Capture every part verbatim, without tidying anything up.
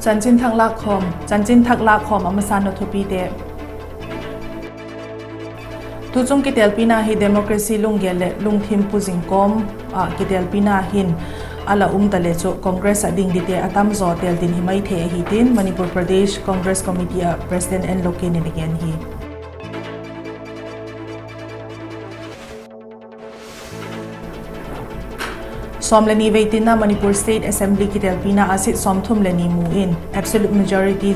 Chanchin thak lâkkhawm, chanchin thak lâkkhawm a masa'n a thupite. Tuchung kitelpina hi democracy lunggel leh lungthim pu zing kawm ah kitelpina hin a la um ta le chu Congress ah ding dite a tam zaw têl tin hi mai thei ahi tin Manipur Pradesh Congress Committee ah President N. Loken in a gen hi. Sawm le ni vei tinna Manipur State Assembly kitelpina a seat sawmthum le ni mu in absolute majority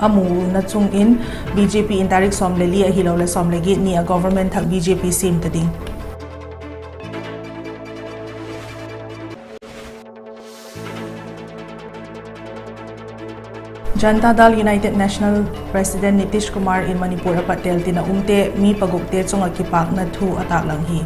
a muna chung in B J P in tarik sawm le li ahiloleh sawm le giat ni ah government thak B J P siam ta ding. Janata Dal United National President Nitish Kumar in Manipur ah pat têl tin a umte mi pagukte chung ah kipâkna thu a tâklang hi.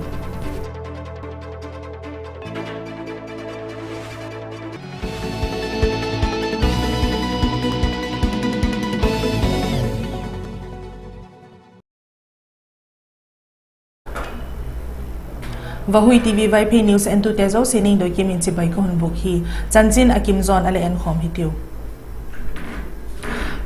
Vahui TV Vaiphei News entute zosia Niangdoikim in chibai ka hun bûk hi. Chanchin a kim zaw'n a le enkhawm hitiu.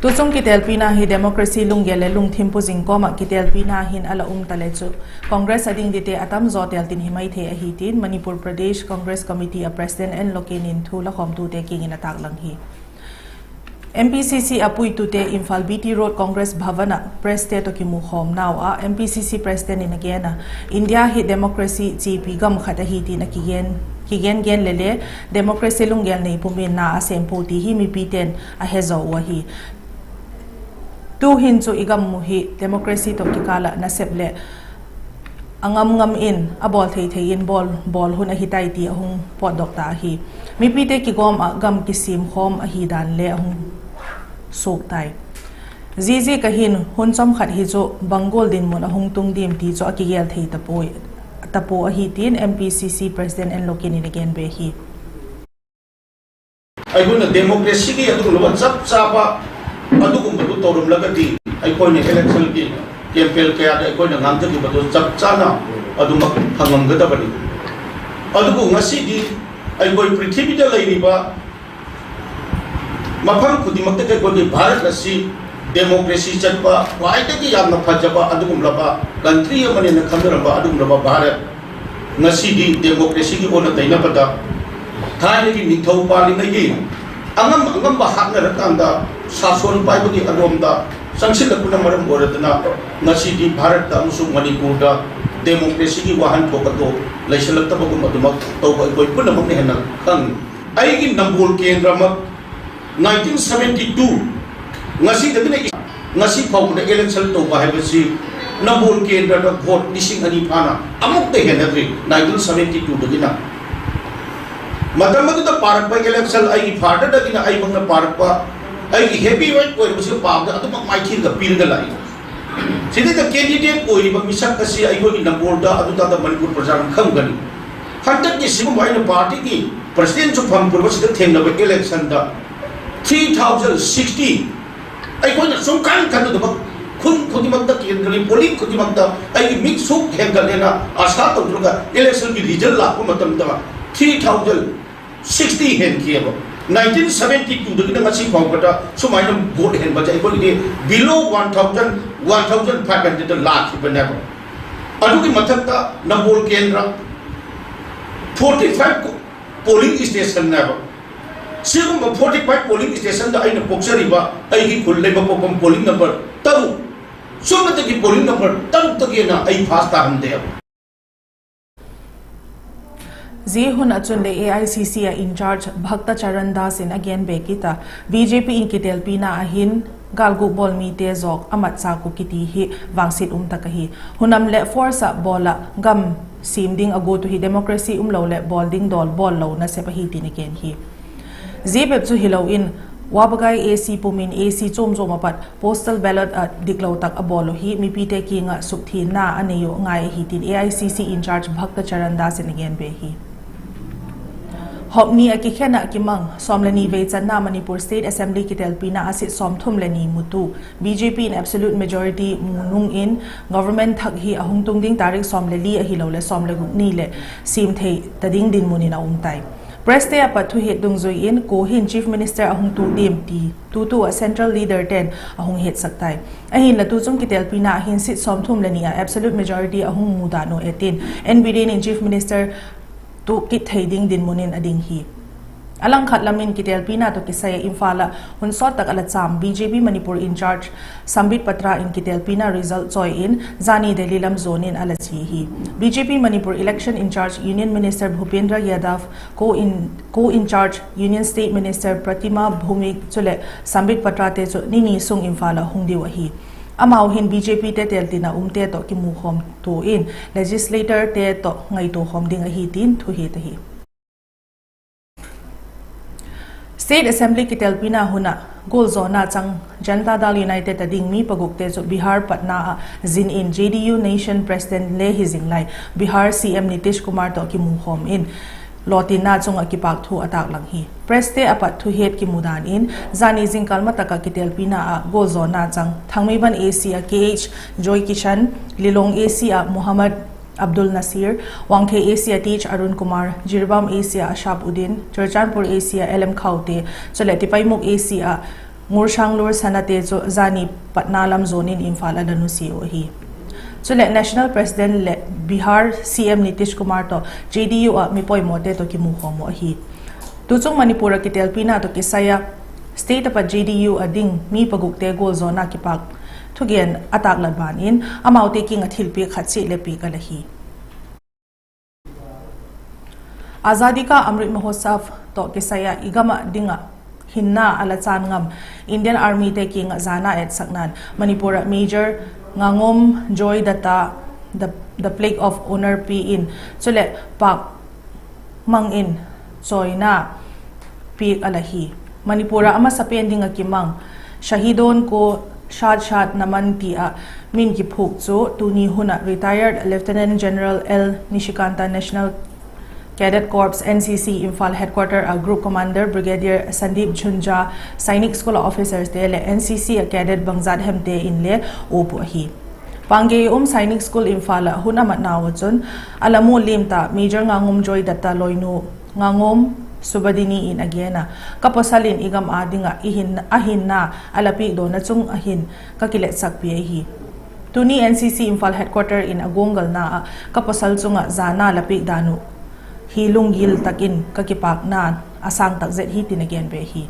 Tuchung kitelpina hi democracy lunggel leh lungthim pu zing kawm ah kitelpina hin a la um ta le chu Congress ah ding dite a tam zaw têl tin hi mai thei ahi tin Manipur Pradesh Congress Committee ah President N. Loken in thu lakhawmtute kiang in a tâklang hi. M P C C a puitute Imphal B T Road Congress Bhavan ah press-te tawh kimukhawmnau ah M P C C President in a gen a, India hi democracy chiapi gam khat ahi tin a kigen, kigen gen le le democracy lunggel nei pum in na a sêm pua ti hi mipite'n a he zaw uh ahi. Tu'hin chu i gam uh hi democracy tawh kikâl ah nasep leh a ngam ngam in a bawl thei thei in bawl, bawl hun ahi tai ti a hung pawtdok ta ahi. Mipite kigawm ah gam kisiam khawm ahi dan le a hung suak tai. Ziaziak ah hin hun chawmkhat hi chu bang gual dinmun a hung tung diam ti chu a kigel thei ta pua, ta pua ahi tin M P C C President N. Loken in a gen be hi. ꯑꯩꯈꯣꯏꯅ democracyꯒꯤ ꯑꯗꯨꯒꯨꯝꯂꯕ ꯆꯞ ꯆꯥꯕ ꯑꯗꯨꯒꯨꯝꯕꯗꯨ ꯇꯧꯔꯝꯂꯒꯗꯤ ꯑꯩꯈꯣꯏꯅ electionꯒꯤ campaign ꯀꯌꯥꯗ ꯑꯩꯈꯣꯏꯅ ꯉꯥꯡꯖꯈꯤꯕꯗꯨ ꯆꯞ ꯆꯥꯅ ꯑꯗꯨꯃꯛ ꯐꯪꯉꯝꯒꯗꯕꯅꯤ꯫ ꯑꯗꯨꯕꯨ ꯉꯁꯤꯗꯤ ꯑꯩꯈꯣꯏ ꯄ꯭ꯔꯤꯊꯤꯕꯤꯗ ꯂꯩꯔꯤꯕ ꯃꯐꯝ ꯈꯨꯗꯤꯡꯃꯛꯇ ꯑꯩꯈꯣꯏꯒꯤ ꯚꯥꯔꯠ ꯑꯁꯤ democracy ꯆꯠꯄ, ꯈ꯭ꯋꯥꯏꯗꯒꯤ ꯌꯥꯝꯅ ꯐꯖꯕ ꯑꯗꯨꯒꯨꯝꯂꯕ country ꯑꯃꯅꯦꯅ ꯈꯟꯅꯔꯝꯕ ꯑꯗꯨꯒꯨꯝꯂꯕ ꯚꯥꯔꯠ, ꯉꯁꯤꯗꯤ democracyꯒꯤ ꯑꯣꯟꯅ ꯇꯩꯅꯕꯗ ꯊꯥꯏꯅꯒꯤ ꯅꯤꯡꯊꯧ ꯄꯥꯜꯂꯤꯉꯩꯒꯤ ꯑꯉꯝ ꯑꯉꯝꯕ ꯍꯥꯠꯅꯔꯀꯥꯟꯗ ꯁꯥꯁꯣꯟ ꯄꯥꯏꯕꯒꯤ ꯑꯗꯣꯝꯗ ꯆꯪꯁꯤꯜꯂꯛꯄꯅ ꯃꯔꯝ ꯑꯣꯏꯔꯗꯅ ꯉꯁꯤꯗꯤ ꯚꯥꯔꯠꯇ ꯑꯃꯁꯨꯡ ꯃꯅꯤꯄꯨꯔꯗ democracyꯒꯤ ꯋꯥꯍꯟꯊꯣꯛ ꯑꯗꯨ ꯂꯩꯁꯤꯜꯂꯛꯇꯕꯒꯨꯝ ꯑꯗꯨꯃꯛ ꯇꯧꯕ ꯑꯩꯈꯣꯏ ꯄꯨꯝꯅꯃꯛꯅ ꯍꯦꯟꯅ ꯈꯪꯏ꯫ ꯑꯩꯒꯤ ꯅꯝꯕꯣꯜ ꯀꯦꯟꯗ꯭ꯔꯃꯛ nineteen seventy two, ꯉꯁꯤꯗꯒꯤꯅ ꯉꯁꯤ ꯐꯥꯎꯕꯗ election ꯇꯧꯕ ꯍꯥꯏꯕꯁꯤ ꯅꯝꯕꯣꯜ ꯀꯦꯟꯗ꯭ꯔꯗ vote ꯂꯤꯁꯤꯡ ꯑꯅꯤ ꯐꯥꯅ ꯑꯃꯨꯛꯇ ꯍꯦꯟꯅꯗ꯭ꯔꯤ, nineteen seventy twoꯗꯒꯤꯅ꯫ ꯃꯇꯝ ꯑꯗꯨꯗ ꯄꯥꯔꯛꯄ election, ꯑꯩꯒꯤ fatherꯗꯒꯤꯅ ꯑꯩꯃꯛꯅ ꯄꯥꯔꯛꯄ, ꯑꯩꯒꯤ heavyweight ꯑꯣꯏꯔꯤꯕꯁꯤ ꯄꯥꯕꯗ ꯑꯗꯨꯃꯛ ꯃꯥꯏꯊꯤꯔꯒ ꯄꯤꯔꯒ ꯂꯥꯛꯏ꯫ ꯁꯤꯗꯩꯗ candidate ꯑꯣꯏꯔꯤꯕ ꯃꯤꯁꯛ ꯑꯁꯤ ꯑꯩꯈꯣꯏꯒꯤ ꯅꯝꯕꯣꯜꯗ ꯑꯗꯨꯗ ꯃꯅꯤꯄꯨꯔ ꯄ꯭ꯔꯖꯥꯅ ꯈꯪꯒꯅꯤ꯫ ꯍꯟꯗꯛꯀꯤ ꯁꯤꯒꯨꯝꯕ ꯑꯩꯅ partyꯒꯤ presidentꯁꯨ ꯐꯪ ꯐꯪꯗꯕꯁꯤꯗ ꯊꯦꯡꯅꯕ electionꯗ three thousand sixty ꯑꯩꯈꯣꯏꯅ ꯁꯨꯡꯈꯟ ꯈꯟꯅꯗꯕ ꯈꯨꯟ ꯈꯨꯗꯤꯡꯃꯛꯇ, ꯀꯦꯟꯗ꯭ꯔꯒꯤ polling ꯈꯨꯗꯤꯡꯃꯛꯇ ꯑꯩꯒꯤ ꯃꯤꯠ ꯁꯨꯛ ꯍꯦꯟꯒꯠꯂꯦꯅ ꯑꯥꯁꯥ ꯇꯧꯗꯨꯅ electionꯒꯤ result ꯂꯥꯛꯄ ꯃꯇꯝꯗ three thousand sixty ꯍꯦꯟꯈꯤꯑꯕ꯫ Nineteen seventy twoꯗꯒꯤꯅ ꯉꯁꯤ ꯐꯥꯎꯕꯗ ꯁꯨꯃꯥꯏꯅ vote ꯍꯦꯟꯕꯁꯦ ꯑꯩꯈꯣꯏꯒꯤꯗꯤ below one thousand, one thousand five hundredꯇ ꯂꯥꯛꯈꯤꯕꯅꯦꯕ꯫ ꯑꯗꯨꯒꯤ ꯃꯊꯛꯇ ꯅꯝꯕꯣꯜ ꯀꯦꯟꯗ꯭ꯔ forty five polling stationꯅꯦꯕ꯫ ꯁꯤꯒꯨꯝꯕ forty five polling stationꯗ ꯑꯩꯅ ꯄꯣꯛꯆꯔꯤꯕ ꯑꯩꯒꯤ ꯈꯨꯜ ꯂꯩꯃꯄꯣꯛꯐꯝ polling number ꯇꯔꯨꯛ, ꯁꯨꯞꯅꯇꯒꯤ polling number ꯇꯔꯨꯛꯇꯒꯤ ꯍꯦꯟꯅ ꯑꯩ first ꯇꯥꯍꯟꯗꯦꯕ꯫ Zia hun a chun le A I C C a in-charge Bhakta Charan Das in a gen be kit a, B J P in kitelpina a hin gâlguk bawl mite zawk a matchâk uh kiti hi vangsiat um tak ahi. Hunam leh force ah bawl ah gam siam ding a guat uh hi democracy umlo leh bawl ding dawl bawl lo nasep ahi tin a gen hi. Zia bep chu hilo in, Wabagai A C pum in A C chuam chuam ah pat postal ballot ah diklo tak a bawl uh hi mipite kiang ah sukthiangna a nei uh ngai ahi tin A I C C in-charge Bhakta Charan Das in a gen be hi. Hopni a kikhen ah kimang sawm le ni vei channa Manipur State Assembly kitelpina a seat sawmthum le ni mutu B J P in absolute majority mu nung in government thak hi a hung tung ding tarik sawm le li ahiloleh sawm le guk ni leh siam thei ta ding dinmun in a um tai. Press te a pat thuhiat dungzui in kua hin Chief Minister a hung tu diam ti tutu ah central leader ten a hung hiatsak tai. Ahinla tuchung kitelpina ah hin seat sawmthum leh ni ah absolute majority a hung mu dan uh e tin N Biren in Chief Minister tu kit thei ding dinmun in a ding hi. A langkhat lam in kitelpina tawh kisai ah Imphal ah hun sawt tak a la cham B J P Manipur in-charge Sambit Patra in kitelpina result chawi in zani Delhi lam zuan in a la chia hi. B J P Manipur election in-charge Union Minister Bhupendra Yadav, co-in, co-in-charge Union State Minister Pratima Bhoumik chuleh Sambit Patra te chu ni ni sung Imphal ah hung diu ahi. Amau hin B J P te teltin ah umte tawh kimukhawmtua in legislator te tawh ngaituakhawm ding ahi tin thuhiat ahi. State Assembly kitelpina hun ah gualzawna chang Janata Dal United a ding mi pagukte chu Bihar Patna ah zin in J D U National President le hi zing lai Bihar C M Nitish Kumar tawh kimukhawm in lawtinna chung ah kipâk thu a tâklang hi. Press te a pat thuhiat kimu dan in zani zingkal ma tak ah kitelpina ah gualzawna chang Thangmeiban A C ah K H Joykishan, Lilong A C ah Mohammad Abdul Nasir, Wangkhei A C ah Th Arun Kumar, Jiribam A C ah Ashab Uddin, Churachandpur A C ah L M Khaute, chuleh Tipaimukh A C ah Ngurshanglur Sanate chu zani Patna lam zuan in Imphal ah la nusia uh ahi. Chuleh National President leh Bihar C M Nitish Kumar tawh J D U ah mi poimawte tawh kimukhawm uh ahi. Tuchung Manipur ah kitelpina tawh kisai a state a pat J D U a ding mi pagukte gualzawna kipâk thugen a tâklat ban in amaute kiang ah thilpiak khat chiat le piak a la hi. Azadi Ka Amrit Mahotsav tawh kisai ah i gam ah ding ah hinna a la chân ngam Indian Armyte kiang ah zana etsakna'n Manipur ah Major Ngangom Joy Dutta the, the Plaque of Honour pia in, chuleh pâk mang in chawina piak a la hi. Manipur ah a masapen ding ah kimang Shahidon Ko Shad Shad Naman ti ah min kiphûk chu tuni hun ah retired Lieutenant General L Nishikanta, National Cadet Corps, N C C, Imphal Headquarter ah Group Commander Brigadier Sandeep Jhunjhunja, Sainik School ah officerte leh N C C ah cadet bangzat hemte inle uap uh ahi. Pangei um Sainik School Imphal ah hun a matnau ah chun a la mu liam ta Major Ngangom Joy Dutta loinu Ngangom Subadini in a gen a, ka pawsal in i gam â ding ah a hinna a la piak dawn ah chung ah hin ka kiletsakpi ahi. Tuni N C C Imphal Headquarter in a guanggalna ah ka pawsal chung ah zana la piak dan uh hi lunggil tak in ka kipâkna a sâng tak zet hi tin a gen be hi.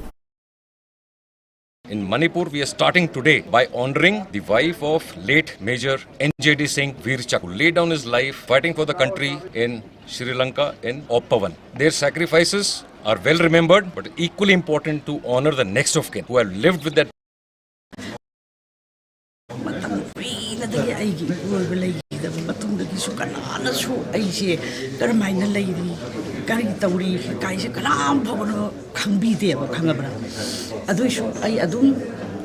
In Manipur, we are starting today by honoring the wife of late Major N J D Singh, Veer Chakma, who laid down his life fighting for the country in Sri Lanka in Op Pawan. Their sacrifices are well remembered, but equally important to honor the next of kin who have lived with that. ꯃꯇꯝ ꯀꯨꯏꯅꯗꯒꯤ ꯑꯩꯒꯤ ꯏꯄꯨꯔꯣꯏꯕ ꯂꯩꯈꯤꯗꯕ ꯃꯇꯨꯡꯗꯒꯤꯁꯨ ꯀꯅꯥꯅꯁꯨ ꯑꯩꯁꯦ ꯀꯔꯝꯍꯥꯏꯅ ꯂꯩꯔꯤ, ꯀꯔꯤ ꯇꯧꯔꯤ ꯀꯥꯏꯁꯦ ꯀꯅꯥꯝ ꯐꯥꯎꯕꯅ ꯈꯪꯕꯤꯗꯦꯕ, ꯈꯪꯉꯕ꯭ꯔꯥ? ꯑꯗꯨꯏꯁꯨ ꯑꯩ ꯑꯗꯨꯝ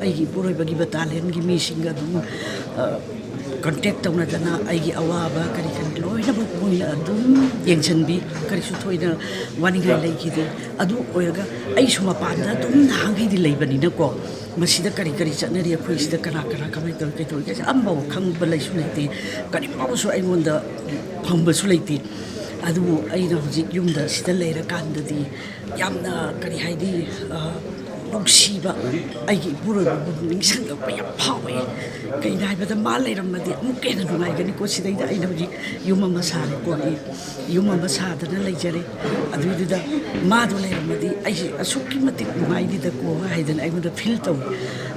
ꯑꯩꯒꯤ ꯏꯄꯨꯔꯣꯏꯕꯒꯤ battalionꯒꯤ ꯃꯤꯁꯤꯡꯒ ꯑꯗꯨꯝ, ꯑ, contact ꯇꯧꯅꯗꯅ ꯑꯩꯒꯤ ꯑꯋꯥꯕ ꯀꯔꯤ ꯀꯔꯤ ꯂꯣꯏꯅꯃꯛ ꯃꯣꯏꯅ ꯑꯗꯨꯝ ꯌꯦꯡꯁꯤꯟꯕꯤ꯫ ꯀꯔꯤꯁꯨ ꯊꯣꯏꯅ ꯋꯥꯅꯤꯡꯉꯥꯏ ꯂꯩꯈꯤꯗꯦ꯫ ꯑꯗꯨ ꯑꯣꯏꯔꯒ ꯑꯩꯁꯨ ꯃꯄꯥꯟꯗ ꯑꯗꯨꯝ ꯅꯍꯥꯟꯈꯩꯗꯤ ꯂꯩꯕꯅꯤꯅꯀꯣ, ꯃꯁꯤꯗ ꯀꯔꯤ ꯀꯔꯤ ꯆꯠꯅꯔꯤ, ꯑꯩꯈꯣꯏ ꯁꯤꯗ ꯀꯅꯥ ꯀꯅꯥ ꯀꯃꯥꯏꯅ ꯇꯧꯔꯤ, ꯀꯩꯗꯧꯔꯤ ꯀꯥꯏꯁꯦ ꯑꯝꯐꯥꯎ ꯈꯪꯕ ꯂꯩꯁꯨ ꯂꯩꯇꯦ꯫ ꯀꯔꯤꯝꯐꯥꯎꯁꯨ ꯑꯩꯉꯣꯟꯗ ꯐꯪꯕꯁꯨ ꯂꯩꯇꯦ꯫ ꯑꯗꯨꯕꯨ ꯑꯩꯅ ꯍꯧꯖꯤꯛ ꯌꯨꯝꯗ ꯁꯤꯗ ꯂꯩꯔꯀꯥꯟꯗꯗꯤ ꯌꯥꯝꯅ, ꯀꯔꯤ ꯍꯥꯏꯅꯤ, ꯑ, ꯅꯨꯡꯁꯤꯕ, ꯑꯩꯒꯤ ꯏꯄꯨꯔꯣꯏꯕꯕꯨ ꯅꯤꯡꯁꯤꯡꯂꯛꯄ ꯌꯥꯝ ꯐꯥꯎꯏ꯫ ꯀꯩꯅꯣ ꯍꯥꯏꯕꯗ, ꯃꯥ ꯂꯩꯔꯝꯃꯗꯤ ꯑꯃꯨꯛꯀ ꯍꯦꯟꯅ ꯅꯨꯡꯉꯥꯏꯒꯅꯤꯀꯣ꯫ ꯁꯤꯗꯩꯗ ꯑꯩꯅ ꯍꯧꯖꯤꯛ ꯌꯨꯝ ꯑꯃ ꯁꯥꯔꯦꯀꯣ, ꯑꯩ ꯌꯨꯝ ꯑꯃ ꯁꯥꯗꯅ ꯂꯩꯖꯔꯦ꯫ ꯑꯗꯨꯏꯗꯨꯗ ꯃꯥꯗꯣ ꯂꯩꯔꯝꯃꯗꯤ ꯑꯩꯁꯦ ꯑꯁꯨꯛꯀꯤ ꯃꯇꯤꯛ ꯅꯨꯡꯉꯥꯏꯅꯤꯗꯀꯣ ꯍꯥꯏꯗꯅ ꯑꯩꯉꯣꯟꯗ feel ꯇꯧꯏ꯫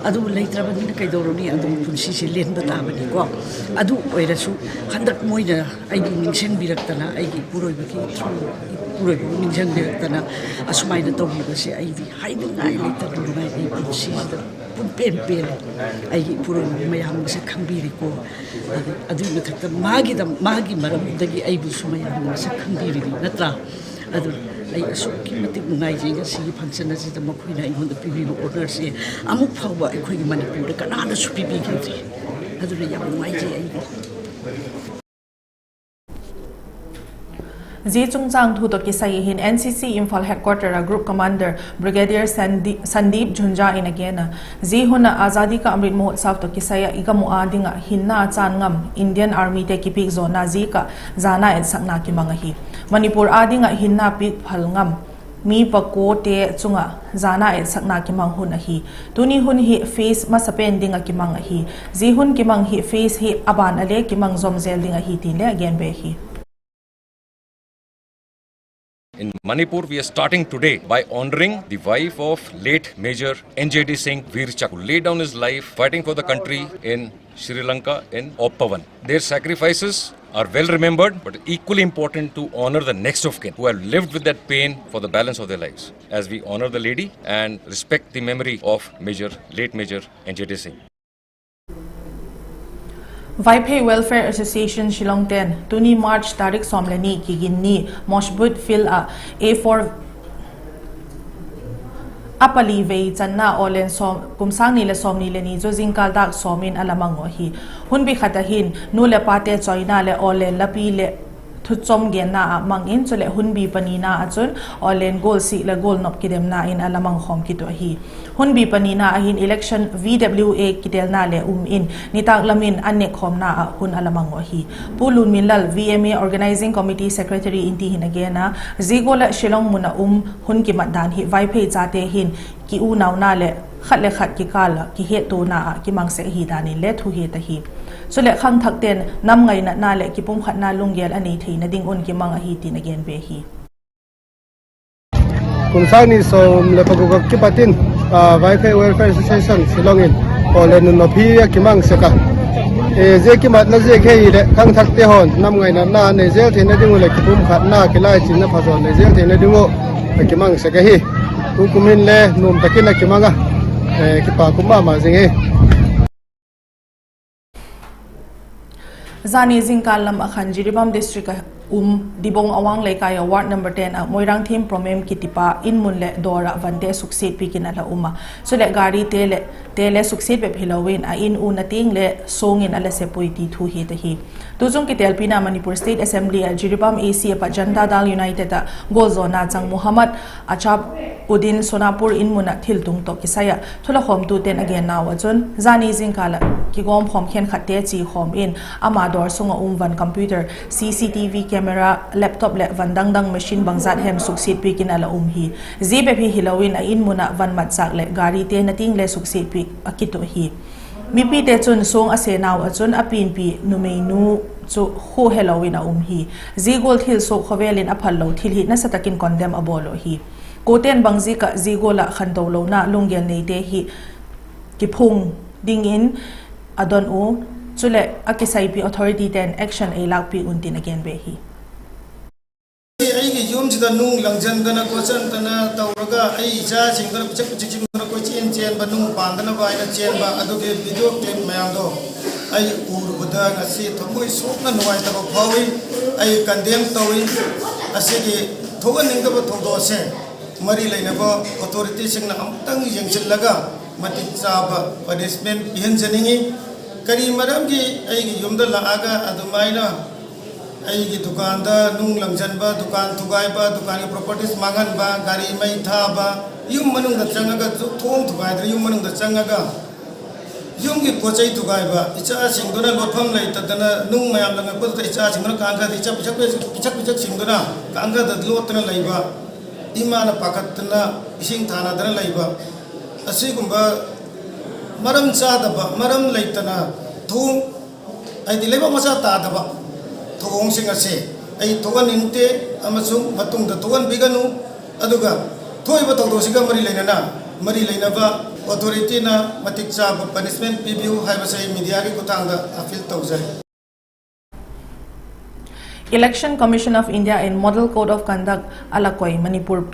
ꯑꯗꯨꯕꯨ ꯂꯩꯇ꯭ꯔꯕꯅꯤꯅ ꯀꯩꯗꯧꯔꯨꯅꯤ, ꯑꯗꯨꯝ ꯄꯨꯟꯁꯤꯁꯦ ꯂꯦꯟꯕ ꯇꯥꯕꯅꯤꯀꯣ꯫ ꯑꯗꯨ ꯑꯣꯏꯔꯁꯨ ꯍꯟꯗꯛ ꯃꯣꯏꯅ ꯑꯩꯕꯨ ꯅꯤꯡꯁꯤꯡꯕꯤꯔꯛꯇꯅ, ꯑꯩꯒꯤ ꯏꯄꯨꯔꯣꯏꯕꯒꯤ through, ꯏꯄꯨꯔꯣꯏꯕꯕꯨ ꯅꯤꯡꯁꯤꯡꯕꯤꯔꯛꯇꯅ ꯑꯁꯨꯃꯥꯏꯅ ꯇꯧꯕꯤꯕꯁꯦ ꯑꯩꯗꯤ ꯍꯥꯏꯅꯤꯡꯉꯥꯏ ꯂꯩꯇꯅ ꯅꯨꯡꯉꯥꯏ꯫ ꯑꯩ ꯄꯨꯟꯁꯤꯁꯤꯗ ꯄꯨꯡꯄꯦꯟ ꯄꯦꯜꯂꯦ꯫ ꯑꯩꯒꯤ ꯏꯄꯨꯔꯣꯏꯕꯕꯨ ꯃꯌꯥꯝ ꯃꯁꯛ ꯈꯪꯕꯤꯔꯦꯀꯣ꯫ ꯑꯗꯨ, ꯑꯗꯨꯒꯤ ꯃꯊꯛꯇ ꯃꯥꯒꯤꯗꯝ-, ꯃꯥꯒꯤ ꯃꯔꯝꯗꯒꯤ ꯑꯩꯕꯨꯁꯨ ꯃꯌꯥꯝꯅ ꯃꯁꯛ ꯈꯪꯕꯤꯔꯤꯅꯤ, ꯅꯠꯇ꯭ꯔꯥ? ꯑꯗꯨ ꯑꯩ ꯑꯁꯨꯛꯀꯤ ꯃꯇꯤꯛ ꯅꯨꯡꯉꯥꯏꯖꯩ ꯉꯁꯤꯒꯤ function ꯑꯁꯤꯗ ꯃꯈꯣꯏꯅ ꯑꯩꯉꯣꯟꯗ ꯄꯤꯕꯤꯕ honourꯁꯦ ꯑꯃꯨꯛ ꯐꯥꯎꯕ ꯑꯩꯈꯣꯏꯒꯤ ꯃꯅꯤꯄꯨꯔꯗ ꯀꯅꯥꯅꯁꯨ ꯄꯤꯕꯤꯈꯤꯗ꯭ꯔꯤ꯫ ꯑꯗꯨꯅ ꯌꯥꯝ ꯅꯨꯡꯉꯥꯏꯖꯩ ꯑꯩꯗꯤ꯫ Zia chungchâng thu tawh kisai hin N C C Imphal Headquarter ah Group Commander Brigadier Sandi-, Sandeep Jhunjhunja in a gen a, zia hun ah Azadi Ka Amrit Mahotsav tawh kisai ah i gam u â ding ah hinna a chân ngam Indian Armyte kipiak zawna ziak ah zana etsakna kimang ahi. Manipur â ding ah hinna piak phal ngam mi pakuate chung ah zana etsakna kimang hun ahi. Tuni hun hi phase masapen ding ah kimang ahi. Zia hun kimang hi phase hi a ban a le kimang zom zel ding ahi tin le a gen be hi. In Manipur, we are starting today by honoring the wife of late Major N J D Singh, Veer Chakma, who laid down his life fighting for the country in Sri Lanka in Op Pawan. Their sacrifices are well remembered, but equally important to honor the next of kin who have lived with that pain for the balance of their lives. As we honor the lady and respect the memory of Major, late Major N J D Singh. Vaiphei Welfare Association Shillong ten tuni March tarik sawm le ni Kigin ni Moshbud Field ah A four a pali vei channa Awllen kum sâng ni leh sawmni le ni chu zingkâl dâk sawm in a la mang uh ahi. Hunbî khat ah hin nu leh pate chawina leh Awllen lapi leh thuchom genna ah mang in, chuleh hunbî panina ah chun Awllen gual sik leh gual nop kidemna in a la mang khawm kit uh ahi. Hunbî panina ah hin election V W A kitelna le um in nitâk lam in a nêkkhawmna ah hun a la mang uh ahi. Pu Lunminlal, V M A Organising Committee Secretary in ti hin a gen a, zia gual ah Shillong mun ah um hun kimat dan hi Vaiphei chate hin kiunauna leh khat le khat kikâl ah kihettuana ah kimang sek ahi dan in le thuhiat ahi. Chuleh khangthakte'n nam ngainatna leh kipumkhatna lunggel a nei theina ding un kimang ahi tin a gen be hi. Kum sâng ni sawm leh paguk ah kipat in, Vaiphei Welfare Association Shillong in Awllen nunop hi a kimang sek a, zia kimatna ziak hi leh khangthakte haw'n nam ngainatna nei zel theina ding uh leh kipumkhatna, kilaichinna phazaw nei zel theina ding uh a kimang sek ahi. Tukum in le nuam tak in a kimang a, kipak um ma ma zing hi. Zani zingkâl lam ah khan Jiribam District ah um Dibong Awang Leikai ah Ward number ten ah Moirangthem Promem kitipa in mun leh dawr ah vante suksiat piak in a la um a, chuleh garite leh te le suksiat bep hilo in a in u na tiang le suang in a la sep ui ti thuhiat ahi. Tuchung kitelpina Manipur State Assembly ah Jiribam A C a pat Janata Dal United ah gualzawna chang Mohammad Achab Uddin Sonapur in mun ah thiltung tawh kisai ah thulakhawmtute'n a gennau ah chun zani zingkâl ah kigawmkhawm khenkhatte chi khawm in ama dawr sung ah um van computer, C C T V camera, laptop leh van dang dang machine bangzat hem suksiat piak in a la um hi. Zia bep hi hilo in a in mun ah van matchâk leh garite na tiang le suksiat piak a kit uh hi. Mipite chun suang a senau ah chun a pianpi numeinu chu khu helo in a um hi. Zia gual thil suak khawvel in a phallo thil hi nasa tak in condemn a bawl uh hi. Kuate'n bangziak ah zia gual ah khanto lona lunggel neite hi kiphung dingin a don u, chuleh a kisaipi authorityte'n action ei lâkpiak un tin a gen be hi. Ei ki yum sida nung lang jan dana ko chan tana tawraga ei cha sing dana pichak pichak sing dana ko chin chen ba nung pan dana vai na chen ba adu ke video clip mayam do. Ei ur buda ngasi thamui sukna nuai ta ba phawi, ei condemn tawi, asi ki thoga ning ta ba thodo se. Mari leina ba authority singna amtang yengchil laga matik cha ba punishment pihan janingi. Kari maram ki ei ki yum da la aga adumaina ei ki dukan da nung lang jan ba, dukan thugai ba, dukan ki properties manghan ba, gari mei tha ba, yum manung da chang aga chu thong thugai da yum manung da chang aga yum ki pochei thugai ba, icha sing dona lotpham lei ta dana nung mayam langa ko ta icha sing dona kangkha icha pichak pichak sing dona kangkha da lot tana lei ba, imana pakhat tana ising thana dana lei ba, asi kum ba maram cha da ba, maram lei tana thong Aiti leiba masa ta da ba, thong sing ase, ei thong an inte, ama sung matung da thong an biganu, aduga, thoi ba thong thong sing ka mari leina na, mari leina ba, authority na matik cha ba punishment pibiu hai ba sei media ki kutang da appeal tau zai. Election Commission of India in Model Code of Conduct a la koi Manipur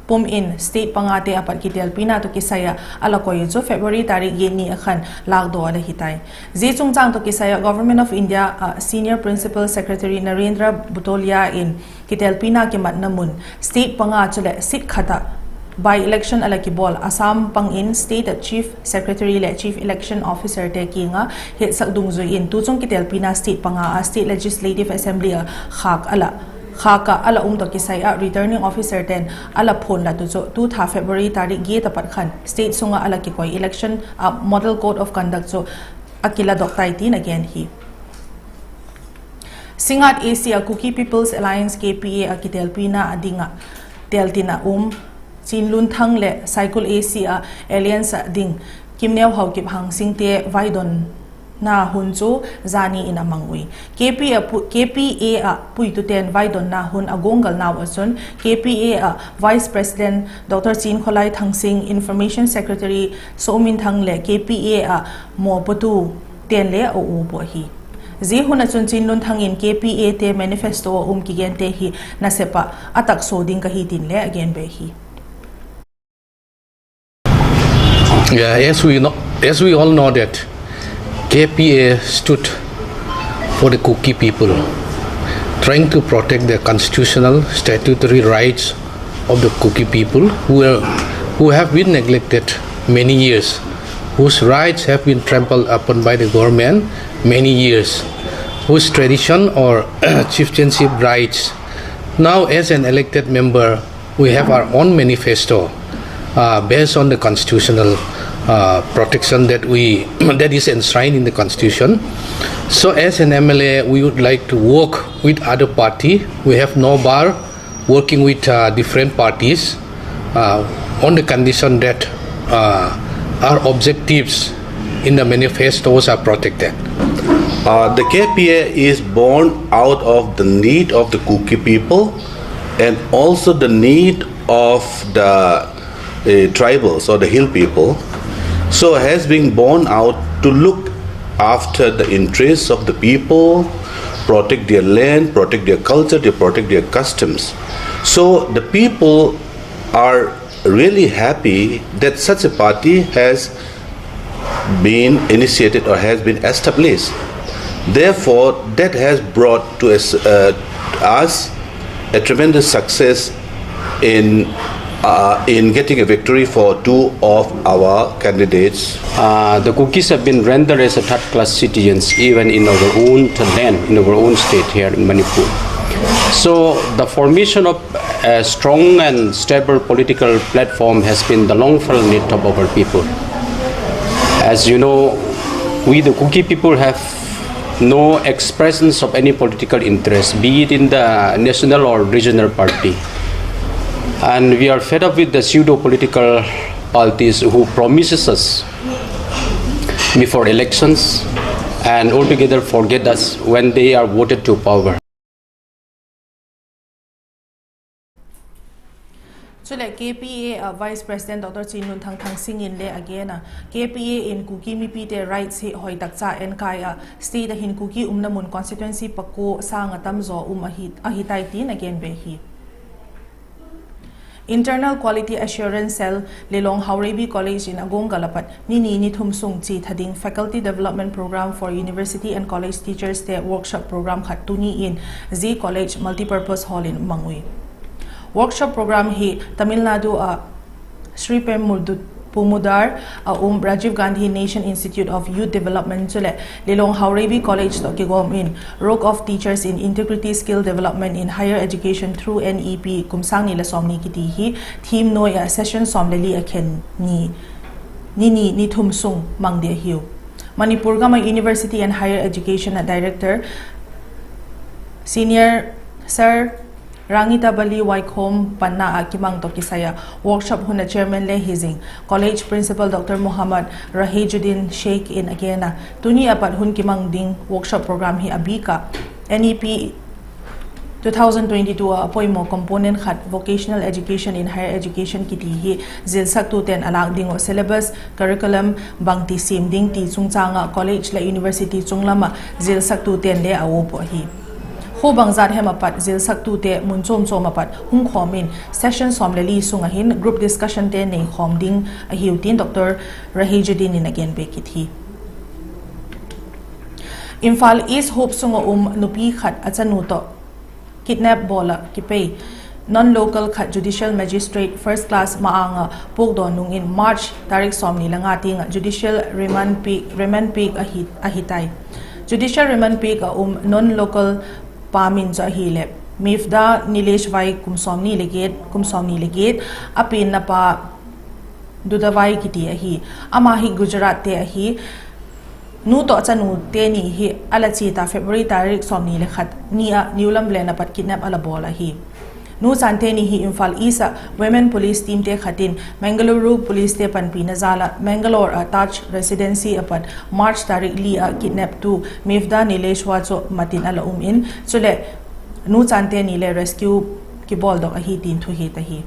pum in state panga te apat kitelpina tawh kisai ah a la koi chu February tarik giat ni a khan lâkdaw a la hi tai. Zia chungchâng tawh kisai ah Government of India ah Senior Principal Secretary Narendra Butolia in kitelpina kimatna mun state panga chuleh seat khat ah by-election a la kibawl Assam pang in state ah Chief Secretary leh Chief Election Officer te kiang ah hetsak dungzui in tuchung kitelpina state panga ah State Legislative Assembly ah khâk ah a la um tawh kisai ah Returning Officer ten a la phuan la tu chu tu tha February tarik giat a pat khan state sung ah a la kikoi election ah Model Code of Conduct chu a kila dok tai tin a gen hi. Singngat A C ah Kuki People's Alliance, K P A ah kitelpina a ding ah Teltin ah um Chinlunthang leh Saikul A C ah alliance ah ding Kimneo Haokip Hangsingte vaidonna hun chu zani in a mang ui. K P A ah puitute'n vaidonna hun a guanggalnau ah chun K P A ah Vice President Dr Chinkholai Thangsing, Information Secretary Sominthang leh K P A ah mawpuatu te'n le a uap uh ahi. Zia hun ah chun Chinlunthang in K P A te manifesto ah um kigente hi nasep ah a taksaw ding ka hi tin le a gen be hi. Yeah, as we know, as we all know that K P A stood for the Kuki people, trying to protect the constitutional statutory rights of the Kuki people who are, who have been neglected many years, whose rights have been trampled upon by the government many years, whose tradition or chieftainship rights. Now, as an elected member, we have our own manifesto, uh, based on the constitutional, uh, protection that we, that is enshrined in the constitution. So as an M L A, we would like to work with other party. We have no bar working with, uh, different parties, uh, on the condition that, uh, our objectives in the manifestos are protected. Uh, the K P A is born out of the need of the Kuki people and also the need of the, uh, tribals or the hill people. So has been born out to look after the interests of the people, protect their land, protect their culture, they protect their customs. So the people are really happy that such a party has been initiated or has been established. Therefore, that has brought to us, uh, us a tremendous success in, uh, in getting a victory for two of our candidates. Uh, the Kukis have been rendered as a third-class citizens even in our own land, in our own state here in Manipur. So the formation of a strong and stable political platform has been the long-felt need of our people. As you know, we the Kuki people have no expressions of any political interest, be it in the national or regional party. And we are fed up with the pseudo political parties who promises us before elections and altogether forget us when they are voted to power. Chuleh K P A ah Vice President Dr Chinlunthang Thangsing in le a gen a, K P A in Kuki mipite rights hi hoi tak cha enkai ah, state ah hin Kuki umna mun constituency pakua sâng ah tam zaw um ahi, ahi tai tin a gen be hi. Internal Quality Assurance Cell, Lilong Haoreibi College in a guanggal ah pat ni ni ni thum sung chi tha ding Faculty Development Programme for University and College Teachers te workshop programme khat tuni in zia college multipurpose hall in mang ui. Workshop programme hi Tamil Nadu ah Sriperumbudur a um Rajiv Gandhi National Institute of Youth Development chuleh Lilong Haoreibi College tawh kigawm in Role of Teachers in Integrating Skill Development in Higher Education through N E P kum sâng ni leh sawmni kiti hi theme nuai ah session sawm le li a khen ni, ni ni ni thum sung mang ding ahiu. Manipur gam ah University and Higher Education ah Director Senior Sir Rangitabali Waikhom panna ah kimang tawh kisai ah workshop hun ah chairman le hi zing College Principal Dr Mohammad Rahijuddin Sheikh in a gen a, tuni ah pat hun kimang ding workshop programme hi a bik ah N E P two thousand twenty-two ah a poimaw component khat Vocational Education in Higher Education kiti hi zilsaktute'n a lâk ding uh syllabus, curriculum bangti siam ding ti chungchâng ah college leh university chunglam ah zilsaktute'n le a uap uh ahi. Khua bangzat hem ah pat zilsaktute mun chuam chuam ah pat hung khawm in session sawm le li sung ah hin group discussionte neikhawm ding ahiu tin Dr Rahijuddin in a gen be kit hi. Imphal East huap sung ah um nupi khat a chanu tawh kidnap bawl ah kipei non-local khat Judicial Magistrate First Class ma-âng ah puakdaw nung in March tarik sawmni le nga tiang ah judicial remand piak, remand piak ahi, ahi tai. Judicial remand piak ah um non-local pa min chu ahileh Mivda Nilesh Vai, kum sawmni le giat, kum sawmni le giat, a pianna pa Dudavai kiti ahi. Ama hi Gujarat te ahi. Nu tawh chanute ni hi a la chiat a February tarik sawmni le khat ni ah New Lambulane ah pat kidnap a la bawl ahi. Nu Chante ni hi Imphal East ah Women Police teamte khat in Mangaluru policete panpina jal ah Mangalore ah Taj Residency ah pat March tarik li ah kidnaptu Mivda Nileshwar chu mat in a la um in, chuleh Nu Chante ni le rescue kibawldok ahi tin thuhiat ahi.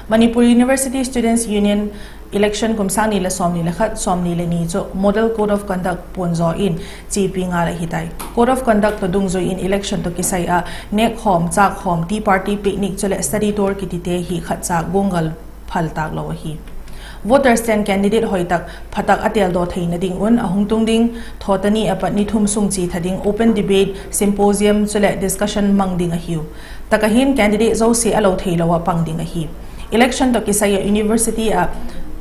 Manipur University Students' Union election kum sâng ni le sawmni le khat, sawmni le ni chu Model Code of Conduct puan zaw in chiapi ngal ahi tai. Code of Conduct tawh dungzui in election tawh kisai ah nêkkhawm, châkkhawm, tea party, picnic chuleh study tour kitite hi khatcha guanggal phal tâk lo ahi. Voterste'n candidate hoi tak, pha tak a têldaw theina ding un a hung tung ding thawtani ah pat ni thum sung chiatha ding open debate, symposium chuleh discussion mang ding ahiu. Tak ah hin candidate zosia a lo theilo ah pang ding ahi. Election tawh kisai ah university ah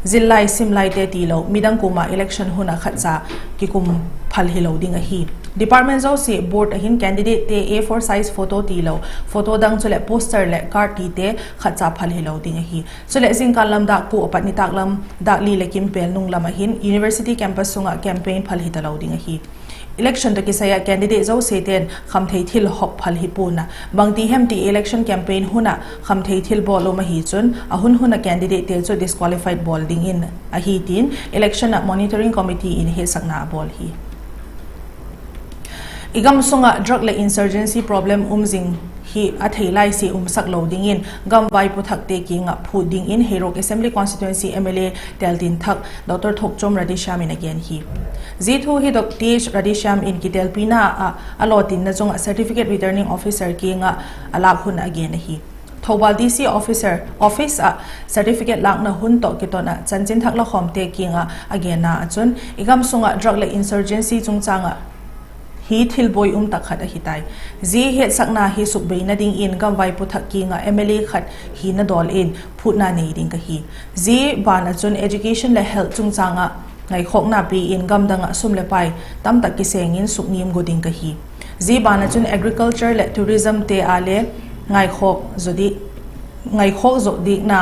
zillai simlaite tilo midang kuama election hun ah khatcha kikum phal hilo ding ahi. Department zosia board ah hin candidatete A four size photo tilo photo dang chuleh poster leh card tite khatcha phal hilo ding ahi. Chuleh zingkal lam dâk kua apat nitâk lam dâk li leh kimpêl nung lam ah hin university campus sung ah campaign phal hi talo ding ahi. Election tawh kisai ah candidate zosiate'n khamthei thil hawk phal hi pua'n a, bangti hem ti election campaign hun ah khamthei thil bawl um ahi chun a hun hun ah candidatete chu disqualified bawl dingin ahi tin election ah monitoring committee in hetsakna a bawl hi. I gam sung ah drug leh insurgency problem um zing hi a thei laisia umsak lo dingin gam vaipu thakte kiang ah phût dingin Heirok Assembly Constituency MLA teltin thak Dr Thokchom Radheshyam in a gen hi. Zia thu hi Dr Th Radheshyam in kitelpina ah a lawtinna chung ah Certificate Returning Officer kiang ah a lâk hun a gen ahi. Thoubal DC office ah certificate lâkna hun tawh kiton ah chanchinthak lakhawmte kiang ah a genna ah chun i gam sung ah drug leh insurgency chungchâng ah hi thilbuai um tak khat ahi tai. Zia hetsakna hi sukbeina dingin gam vaipu thak kiang ah MLA khat hina dawl in phûtna nei ding ka hi. Zia ban ah chun education leh health chungchâng ah ngaikhawkna pi in gam dang ah sum leh pai tamtak kiseng in sukniam gua ding ka hi. Zia ban ah chun agriculture leh tourismte a le ngaikhawk zo diakna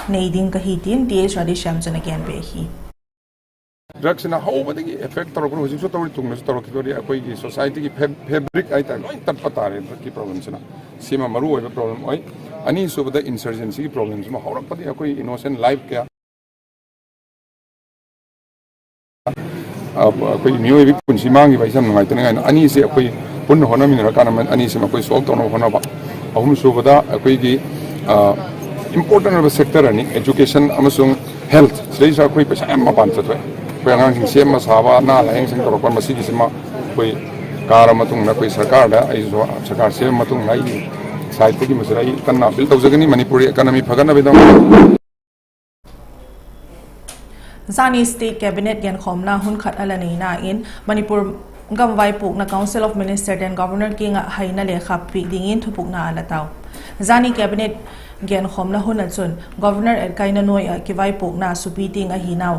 nei ding ka hi tin Th Radheshyam chun a gen be hi. ꯗ꯭ꯔꯒꯁꯤꯅ ꯍꯧꯕꯗꯒꯤ ꯑꯦꯐꯦꯛ ꯇꯧꯔꯛꯄꯅ ꯍꯧꯖꯤꯛꯁꯨ ꯇꯧꯔꯤ, ꯇꯨꯡꯗꯁꯨ ꯇꯧꯔꯛꯈꯤꯗꯣꯔꯤ꯫ ꯑꯩꯈꯣꯏꯒꯤ ꯁꯣꯁꯥꯏꯇꯤꯒꯤ ꯐꯦ-, ꯐꯦꯕ꯭ꯔꯤꯛ ꯍꯥꯏꯇꯥꯔꯦ, ꯂꯣꯏ ꯇꯠꯄ ꯇꯥꯔꯦ ꯗ꯭ꯔꯒꯀꯤ ꯄ꯭ꯔꯣꯕ꯭ꯂꯦꯝꯁꯤꯅ꯫ ꯁꯤꯃ ꯃꯔꯨ ꯑꯣꯏꯕ ꯄ꯭ꯔꯣꯕ꯭ꯂꯦꯝ ꯑꯣꯏ꯫ ꯑꯅꯤꯁꯨꯕꯗ, ꯏꯟꯁꯔꯖꯦꯟꯁꯤꯒꯤ ꯄ꯭ꯔꯣꯕ꯭ꯂꯦꯝꯁꯤꯃ ꯍꯧꯔꯛꯄꯗꯒꯤ ꯑꯩꯈꯣꯏ ꯏꯅꯣꯁꯦꯟ ꯂꯥꯏꯐ ꯀꯌꯥ ꯑ, ꯑꯩꯈꯣꯏꯒꯤ ꯃꯤꯑꯣꯏꯕꯒꯤ ꯄꯨꯟꯁꯤ ꯃꯥꯡꯈꯤꯕ ꯍꯥꯏꯁꯦ ꯌꯥꯝ ꯅꯨꯡꯉꯥꯏꯇꯅꯤꯡꯉꯥꯏꯅꯤ꯫ ꯑꯅꯤꯁꯦ ꯑꯩꯈꯣꯏ ꯄꯨꯟꯅ ꯍꯣꯠꯅꯃꯤꯟꯅꯔꯀꯥꯟꯗ ꯑꯅꯤꯁꯤꯃ ꯑꯩꯈꯣꯏ ꯁꯣꯜꯕ ꯇꯧꯅꯕ ꯍꯣꯠꯅꯕ꯫ ꯑꯍꯨꯝꯁꯨꯕꯗ, ꯑꯩꯈꯣꯏꯒꯤ, ꯑ, ꯏꯝꯄꯣꯔꯇꯦꯟ ꯑꯣꯏꯕ ꯁꯦꯛꯇꯔ ꯑꯅꯤ, ꯑꯦꯖꯨꯀꯦꯁꯟ ꯑꯃꯁꯨꯡ ꯍꯦꯜꯊ, ꯁꯤꯗꯩꯁꯤꯗ ꯑꯩꯈꯣꯏ ꯄꯩꯁꯥ ꯌꯥꯝ ꯃꯄꯥꯟ ꯆꯠꯊꯣꯛꯑꯦ꯫ ꯑꯩꯈꯣꯏ ꯑꯉꯥꯡꯁꯤꯡ ꯁꯦꯝꯕ ꯁꯥꯕ, ꯑꯅꯥ ꯂꯥꯌꯦꯡꯁꯪ ꯇꯧꯔꯛꯄ, ꯃꯁꯤꯒꯤꯁꯤꯃ ꯑꯩꯈꯣꯏ ꯀꯥꯔꯕ ꯃꯇꯨꯡꯗ ꯑꯩꯈꯣꯏ ꯁꯔꯀꯥꯔꯗ, ꯑꯩꯁꯨ ꯁꯔꯀꯥꯔ ꯁꯦꯝꯕ ꯃꯇꯨꯡꯗ ꯑꯩꯒꯤ ꯁꯥꯏꯠꯇꯒꯤ ꯃꯁꯤꯗ ꯑꯩ ꯀꯟꯅ ꯑꯄꯤꯜ ꯇꯧꯖꯒꯅꯤ, ꯃꯅꯤꯄꯨꯔꯒꯤ ꯏꯀꯅꯣꯃꯤ ꯐꯒꯠꯅꯕꯒꯤꯗꯃꯛꯇ꯫ Zani State Cabinet ꯒꯦꯟꯈꯣꯝꯅ ꯍꯨꯟꯈꯠ ꯑꯂ ꯅꯩꯅ in ꯃꯅꯤꯄꯨꯔ ꯒꯝ ꯋꯥꯏꯄꯣꯛꯅ Council of Minister ten Governor king ꯍꯩꯅ ꯂꯦꯈꯥ ꯄꯤꯛ ꯗꯤꯡ in ꯊꯨꯄꯨꯛꯅ ꯑꯂ ꯇꯥꯎ꯫ Zani Cabinet ꯒꯦꯟꯈꯣꯝꯅ ꯍꯨꯟ ꯑꯆꯨꯟ Governor ꯑꯦꯠꯀꯥꯏꯅ ꯅꯣꯏ ꯀꯤꯋꯥꯏꯄꯣꯛꯅ ꯁꯨꯄꯤ ꯇꯤꯡ ꯑꯍꯤꯅꯥꯎ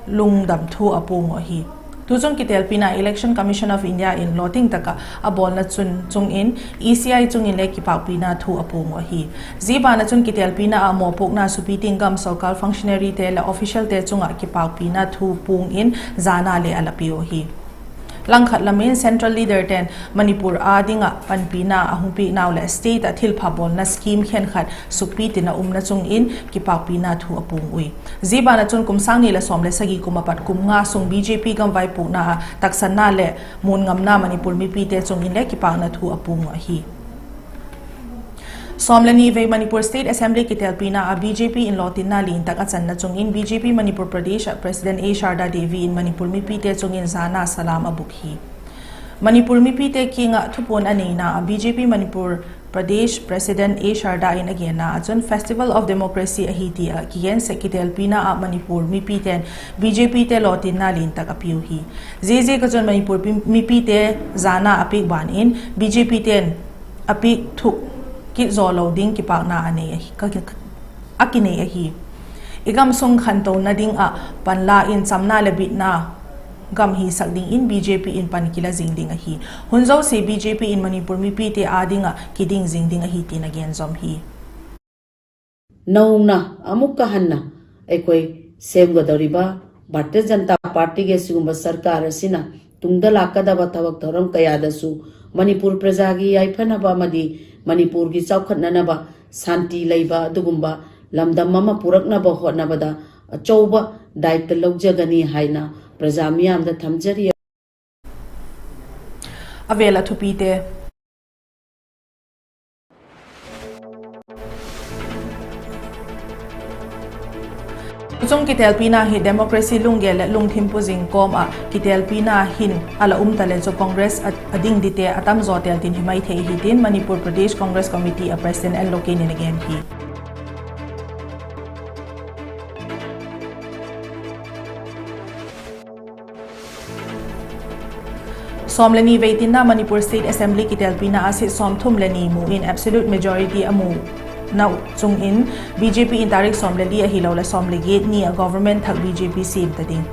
ꯂꯨꯡꯗꯝ ꯊꯨ ꯑꯄꯣꯡ ꯑꯍꯤ꯫ ꯇꯨꯆꯨꯡ ꯀꯤꯇꯦꯜ ꯄꯤꯅ Election Commission of India in ꯂꯣꯇꯤꯡ ꯇꯀ ꯑꯕꯣꯜꯅ ꯆꯨꯟ ꯆꯨꯡ in ECI ꯆꯨꯡ in ꯂꯦ ꯀꯤꯄꯥꯛ ꯄꯤꯅ ꯊꯨ ꯑꯄꯣꯡ ꯑꯍꯤ꯫ ꯖꯤꯕꯥꯅ ꯆꯨꯟ ꯀꯤꯇꯦꯜ ꯄꯤꯅ ꯑꯃꯣ ꯄꯣꯛꯅ ꯁꯨꯄꯤ ꯇꯤꯡꯒꯝ ꯁꯔꯀꯥꯔ functionary ꯇꯦ ꯂꯦ official ꯇꯦ ꯆꯨꯡ ꯀꯤꯄꯥꯛ ꯄꯤꯅ ꯊꯨ ꯄꯣꯡ in ꯖꯥꯅ ꯂꯦ ꯑꯂ ꯄꯤꯌꯣ ꯍꯤ꯫ ꯂꯪꯈꯠ ꯂꯝ in Central Leader ꯇꯦꯟ ꯃꯅꯤꯄꯨꯔ ꯑꯥ ꯗꯤꯡ ꯄꯟ ꯄꯤꯅ ꯑꯍꯨꯝ ꯄꯤꯛ ꯅꯥꯎ ꯂꯦ state ꯑ ꯊꯤꯜ ꯐꯥꯕꯣꯜꯅ scheme ꯈꯦꯟ ꯈꯠ ꯁꯨꯛꯄꯤ ꯇꯤꯅ ꯎꯝꯅ ꯆꯨꯡ in ꯀꯤꯄꯥꯛ ꯄꯤꯅ ꯊꯨ ꯑꯄꯣꯡ ꯎꯏ꯫ ꯖꯤꯕꯥꯅ ꯆꯨꯟ ꯀꯨꯝꯁꯥꯡ ꯅꯤ ꯂꯦ ꯁꯣꯝ ꯂꯦ ꯁꯒꯤ ꯀꯨꯝ ꯃꯄꯠ ꯀꯨꯝ ꯉꯥ ꯁꯨꯡ BJP ꯒꯝ ꯋꯥꯏ ꯄꯣꯛꯅ ꯇꯛꯁꯟꯅ ꯂꯦ ꯃꯨꯟ ꯉꯝꯅ ꯃꯅꯤꯄꯨꯔ ꯃꯤꯄꯤ ꯇꯦ ꯆꯨꯡ in ꯂꯦ ꯀꯤꯄꯥꯛꯅ ꯊꯨ ꯑꯄꯣꯡ ꯑꯍꯤ꯫ ꯁꯣꯝ ꯂꯦ ꯅꯤ ꯚꯩ ꯃꯅꯤꯄꯨꯔ State Assembly ꯀꯤꯇꯦꯜ ꯄꯤꯅ ꯑ BJP in ꯂꯣ ꯇꯤꯟꯅ ꯂꯤꯟ ꯇꯛ ꯑꯆꯟꯅ ꯆꯨꯡ in BJP Manipur Pradesh President A ꯁꯥꯔꯗꯥ ꯗꯦꯕꯤ in ꯃꯅꯤꯄꯨꯔ ꯃꯤꯄꯤ ꯇꯦ ꯆꯨꯡ in ꯖꯥꯅ ꯁꯂꯥꯝ ꯑꯕꯨꯛ ꯍꯤ꯫ ꯃꯅꯤꯄꯨꯔ ꯃꯤꯄꯤ ꯇꯦ ꯀꯤꯡ ꯊꯨꯄꯣꯟ ꯑꯅꯤꯅ ꯑ BJP ꯃꯅꯤꯄꯨꯔ ꯄ꯭ꯔꯗꯦꯁ President A ꯁꯥꯔꯗꯥ in ꯑꯒꯦꯟꯅ ꯑꯆꯨꯟ Festival of Democracy ꯑꯍꯤ ꯇꯤ ꯑ ꯀꯤꯒꯦꯟ ꯁꯦ ꯀꯤꯇꯦꯜ ꯄꯤꯅ ꯑ ꯃꯅꯤꯄꯨꯔ ꯃꯤꯄꯤ ꯇꯦꯟ BJP ꯇꯦ ꯂꯣ ꯇꯤꯟꯅ ꯂꯤꯟ ꯇꯛ ꯑꯄꯤꯌꯨ ꯍꯤ꯫ ꯖꯦ ꯖꯦ ꯀꯆꯨꯟ ꯃꯅꯤꯄꯨꯔ ꯄꯤ-, ꯃꯤꯄꯤ ꯇꯦ ꯖꯥꯅ ꯑꯄꯤꯛ ꯕꯥꯟ in BJP ꯇꯦꯟ ꯑꯄꯤꯛ ꯊꯨꯛ ꯀꯤꯠ ꯖꯣ ꯂꯧ ꯗꯤꯡ ꯀꯤꯄꯥꯛꯅ ꯑꯅꯦ ꯑꯍꯤ, ꯀ-, ꯀ-, ꯑꯀꯤꯅꯦ ꯑꯍꯤ꯫ ꯏꯒꯝ ꯁꯨꯡ ꯈꯟꯇꯧꯅ ꯗꯤꯡ ꯑ ꯄꯟꯂꯥ in ꯆꯝꯅ ꯂꯦ ꯕꯤꯠꯅ ꯒꯝ ꯍꯤ ꯁꯛ ꯗꯤꯡ in BJP in ꯄꯟ ꯀꯤꯂ ꯖꯤꯡ ꯗꯤꯡ ꯑꯍꯤ꯫ ꯍꯨꯟꯖꯧ ꯁꯤ BJP in ꯃꯅꯤꯄꯨꯔ ꯃꯤꯄꯤ ꯇꯦ ꯑꯥ ꯗꯤꯡ ꯑ ꯀꯤꯗꯤꯡ ꯖꯤꯡ ꯗꯤꯡ ꯑꯍꯤ ꯇꯤꯅ ꯒꯦꯟ ꯖꯣꯝ ꯍꯤ꯫ ꯅꯧꯅ ꯑꯃꯨꯛꯀ ꯍꯟꯅ ꯑꯩꯈꯣꯏ ꯁꯦꯝꯒꯗꯧꯔꯤꯕ ꯚꯥꯔꯇꯤꯌ ꯖꯅꯇꯥ ꯄꯥꯔꯇꯤꯒꯤ ꯑꯁꯤꯒꯨꯝꯕ ꯁꯔꯀꯥꯔ ꯑꯁꯤꯅ ꯇꯨꯡꯗ ꯂꯥꯛꯀꯗꯕ ꯊꯕꯛ ꯊꯧꯔꯝ ꯀꯌꯥꯗꯁꯨ ꯃꯅꯤꯄꯨꯔ ꯄ꯭ꯔꯖꯥꯒꯤ ꯌꯥꯏꯐꯅꯕ ꯑꯃꯗꯤ ꯃꯅꯤꯄꯨꯔꯒꯤ ꯆꯥꯎꯈꯠꯅꯅꯕ, ꯁꯥꯟꯇꯤ ꯂꯩꯕ ꯑꯗꯨꯒꯨꯝꯕ ꯂꯝꯗꯝ ꯑꯃ ꯄꯨꯔꯛꯅꯕ ꯍꯣꯠꯅꯕꯗ ꯑꯆꯧꯕ ꯗꯥꯏꯇ ꯂꯧꯖꯒꯅꯤ ꯍꯥꯏꯅ ꯄ꯭ꯔꯖꯥ ꯃꯤꯌꯥꯝꯗ ꯊꯝꯖꯔꯤ꯫ ꯑꯕꯦꯜ ꯑꯊꯨꯄꯤꯇꯦ꯫ Tuchung kitelpina hi democracy lunggel leh lungthim puzing kawm ah kitelpina hin a la um ta le chu Congress a, a ding dite a tamzaw tel tin hi mai thei hi tin Manipur Pradesh Congress Committee a President L Loken in a gen hi. Sawm le ni vei tinna Manipur State Assembly kitelpina a seat sawmthum le ni mu in absolute majority a mu nau chung in B J P in tarik sawm le li ahiloleh sawm le giat ni a government thak B J P siam ta ding.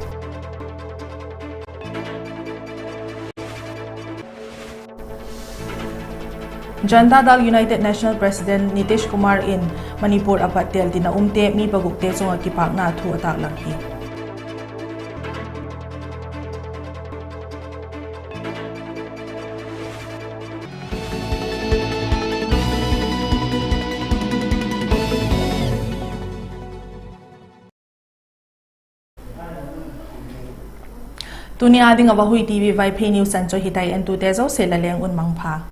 Janata Dal United National President Nitish Kumar in Manipur a pat tel tin a umte mi pagukte chung ah kipâkna thu a tâklang hi. Tuni â ding ah Vahui T V Vaiphei news an chu hitai, entute zosia la leng un mangpha.